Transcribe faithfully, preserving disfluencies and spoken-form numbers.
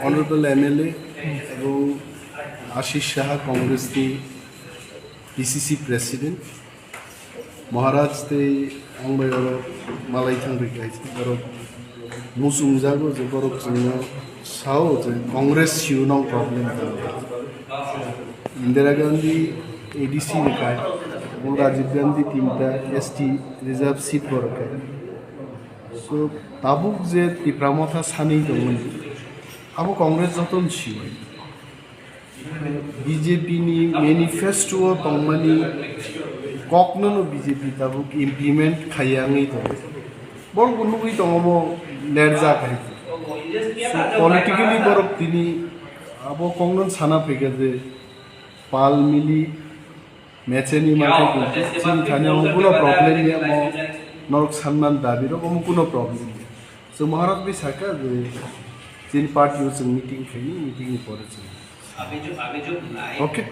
Honorable M L A এবং আশিস সাহা, কংগ্রেসনি PCC president, Maharaj tei ang bai oro malai thang rikha, borok muchungjago je borok chwngno sao je Congress siu nang problem tong. Indira Gandhi A D C ni kai, bo Rajiv Gandhi tinta S T reserve seat bo rwkha. So, tabuk je Tipra Motha sanwi tongmani, abo Congress jotono sio. B J P ni manifesto o tongmani kokno no B J P tabuk implement khaiya wngwi tongo. Borok bo nugwi tongo bo lerjak hai. So, politically borok tini abo kokno sana phaikha je pal mili Mecheni mangkhe kintu chini thani omo kuno problem ya, mo norok sanman dabi rok omo kuno problem ya. So Maharaj bai saka je chini party o chwng meeting khaini, meeting ni pore chwng. Okay.